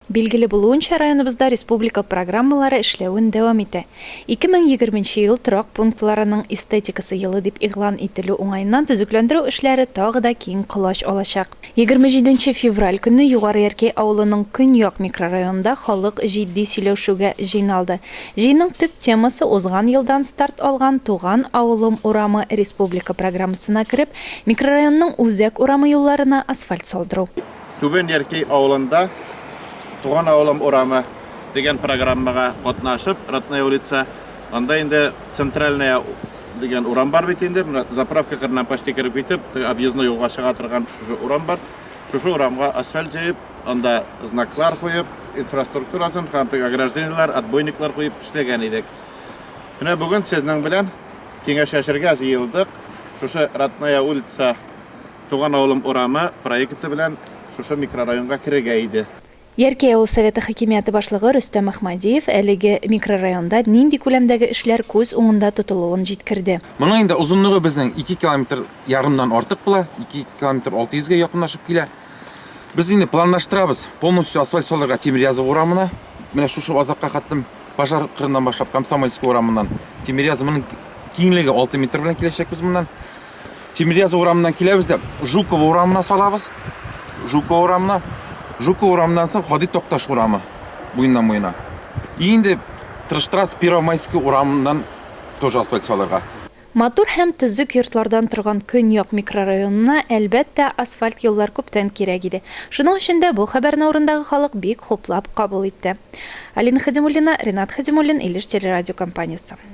Билгеле булуынча, районыбызда республика программалары эшләвен дәвам итә. 2020 нче ел торак пунктларының эстетикасы елы дип игълан ителү уңаеннан төзекләндерү эшләре тагы да киң колач алачак. 27 нче февраль көнне Югары Яркәй авылының Көньяк микрорайонында халык җитди сөйләүшүгә җыйналды. Җыенның төп темасы узган елдан старт алган Туган авылым урамы республика программасына кереп, микрорайонның үзәк урамы юлларына асфальт салдыру. Түбән Яркәй авылында Туган авылым урамы дигән программага катнашып, Родная улица, анда инде Центральная дигән урам бар бит инде, менә заправка кырыннан почти кереп китеп, объездной юлга чыга торган шушы урам бар. Шушы урамга асфальт җәеп, анда знаклар куеп, инфраструктурасын һәм теге ограждениеләр, отбойниклар куеп эшләгән идек. Менә бүген сезнең белән киңәшләшергә җыелдык. Шушы Родная улица Туган авылым урамы проекты белән шушы микрорайонга керергә иде. Яркәй авыл Советы хакимияте башлыгы Рөстәм Әхмәдиев әлеге микрорайонда нинди күләмдәге эшләр күз уңында тотылуын җиткерде. Моның инде озынлыгы безнең ике километр ярымнан артык була, ике километр 600 гә якынлашып килә. Без инде планлаштырабыз полностью асфальт салырга Тимирязев урамына. Менә шушы азакка хәттем пожар кырыннан башлап Комсомольский урамыннан Тимирязев моның киңлеге 6 метр белән киләчәкбез моннан. Тимирязев урамыннан киләбез дә Жукова урамына салабыз. Жукова урамына. Жукова урамыннан соң Һади Такташ урамы буеннан буена. И инде тырыштырабыз Первомайский урамыннан тоже асфальт салырга. Матур һәм төзек йортлардан торган Көньяк микрорайонына, әлбәттә, асфальт юллар күптән кирәк иде. Шуның өчен дә бу хәбәрне урындагы халык бик хуплап кабул итте. Алина Хадимуллина, Ренат Хадимуллин, Илеш телерадиокомпаниясе.